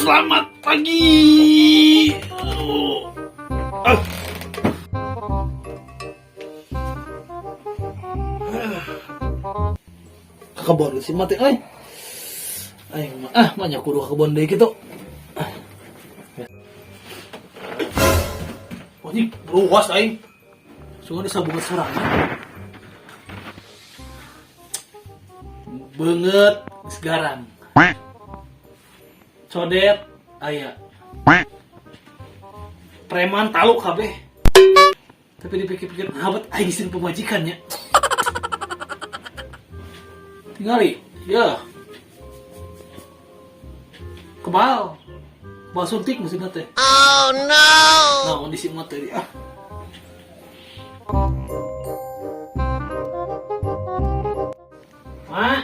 Selamat pagi. Oh. Ah. Ka kebon si mati euy. Aing mah ah mah nya kudu ka kebon deui kitu. Ah. Anjing, ruas aing. Sungguh disabungan sorangan. Beungeut geus garang. Codet aya. Preman taluk kabeh. Tapi dipikir-pikir habat aing sieun pamajikan nya. Tingali, ya. Kebal. Kebal suntik maksudna teh. Oh no. Nah, di si teh ah. Ma.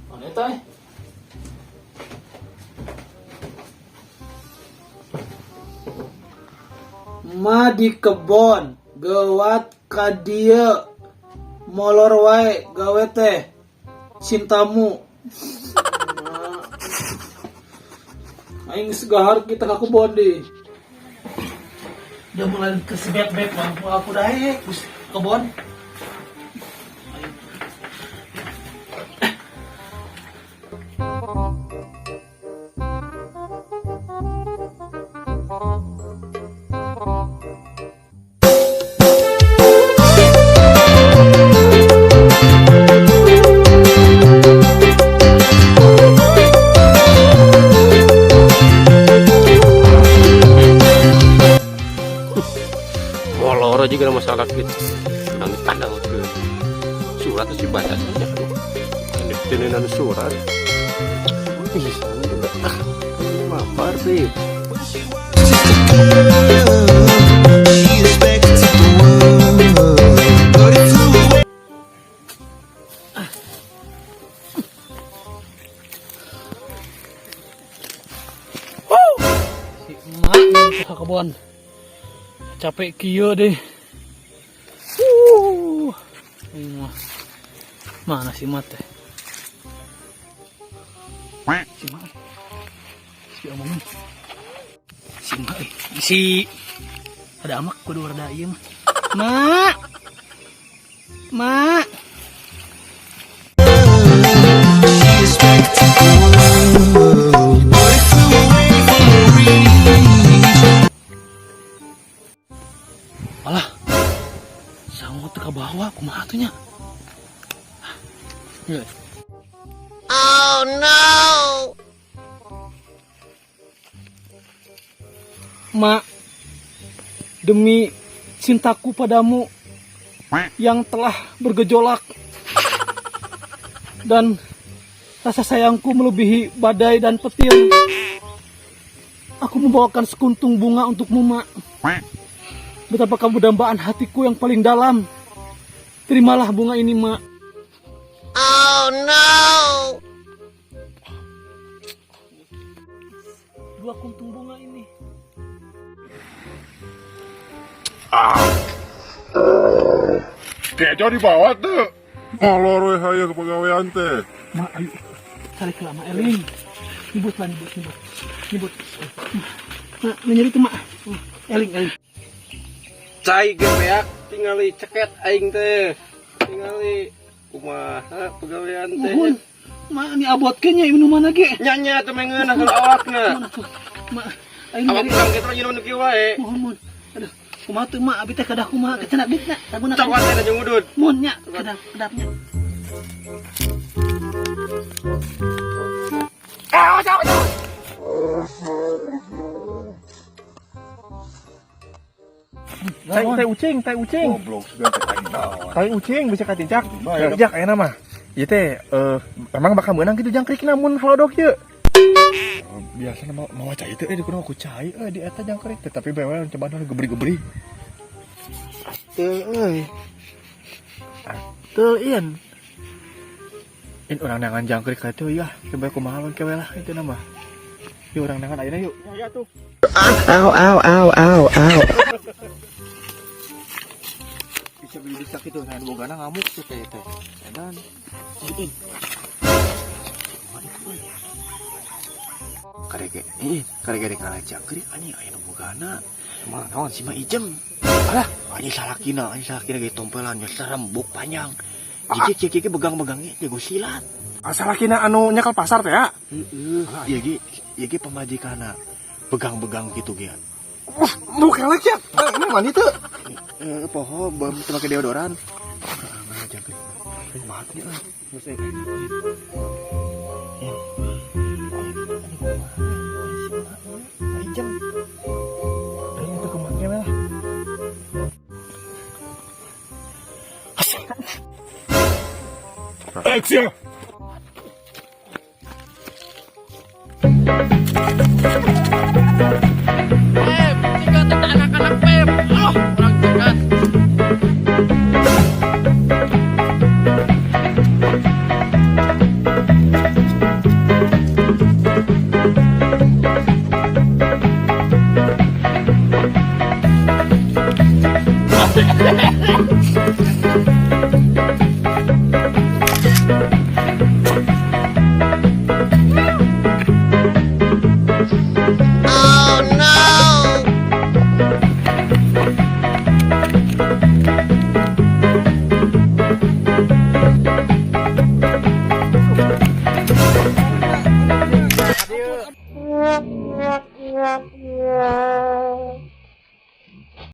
Mana eta eh? Ma di kebon, gewat ka dieu. Molor wae gawe teh. Cintamu. Ma. Aing geus gahar kita ka kebon di. Udah mulai kesebet-bet bang, aku daek geus kebon. Molor aja kena masalah gitu. Nang tanda ke surat sih baca saja. Ini surat. Bisa juga. Ah, ini lapar sih. She expected the world, but it flew away. Si emak ke kebon. Capek kieu deh. Ini mah. Mana si emak teh? Si emak. Si omongin. Si emak eh. Si ada amak kudu rada ieu mah. Mak. Mak. She expected the world, but it flew away from her reach. Alah. Sangu teu kabawa kumaha atuh nya? Ya. Oh no! Mak, demi cintaku padamu yang telah bergejolak dan rasa sayangku melebihi badai dan petir, aku membawakan sekuntum bunga untukmu, Mak. Betapa kamu dambaan hatiku yang paling dalam. Terimalah bunga ini, Mak. Oh no! Dua kuntum bunga ini. Kejo dibawa tuh. Molor we hayu kepegawaian teh. Mak, ayo. Cari ke lama eling. Nyebut lah, nyebut, nyebut. Nyebut. Mak, nyeri tuh, Mak. Eling, eling. Cai ge beak tingali ceket aing teh. Tingali kumaha pegawaian teh. Muhun. Mak, ini abot kayaknya minuman lagi. Nya teh mengeunah kalau awakna. Mana tuh? Mak, aing Awak nyeri. urang kitu nyeun nu kieu wae. Mohon, mohon. Aduh, kumaha tuh, Mak? Abi teh kadah kumaha? Kecendak duitna. Tabuna. Coklat teh jeung udud. Mun nya, kedap, kedapnya. Tai, tai ucing, tai ucing. Goblok sudah teh aing naon. Tai ucing bisa katincak. Bayar. Jak ayeuna mah. Ieu teh emang bakal meunang kitu jangkrik namun halodok ieu. Biasa mau mau cai teh di kudu ku cai di eta jangkrik teh tapi bae coba nu gebrig-gebrig. Teu euy. Teu ian. In urang neangan jangkrik ka teu ya, coba kumaha lamun kewe lah itu nama. Yuk urang neangan ayeuna yuk. Ya tuh. Ow, ow, ow, ow, ow. Bisa beli bisa kitu nah bogana ngamuk tuh teh teh. Edan. Kumaha itu euy? Karege, ih, karege rek ngala jangkrik anjing aya nu bogana. Mah naon? Si mah ijem. Alah. Anjing salakina ge tompelan nya serem buk panjang. Jiji kieu kieu begang-begang ge jago silat. Salakina anu nyekel pasar teh ya. Heeh, ieu ge ieu ge pamajikanna begang-begang gitu ge. Wah, mau kelek ya. Eh, emang mandi teu? Eh, poho bom teu make deodoran. Ngala jangkrik. Kumaha teh euy? Geus eh. Anjing kumaha? Si mah ijem. Aing itu kumaha we lah. Action.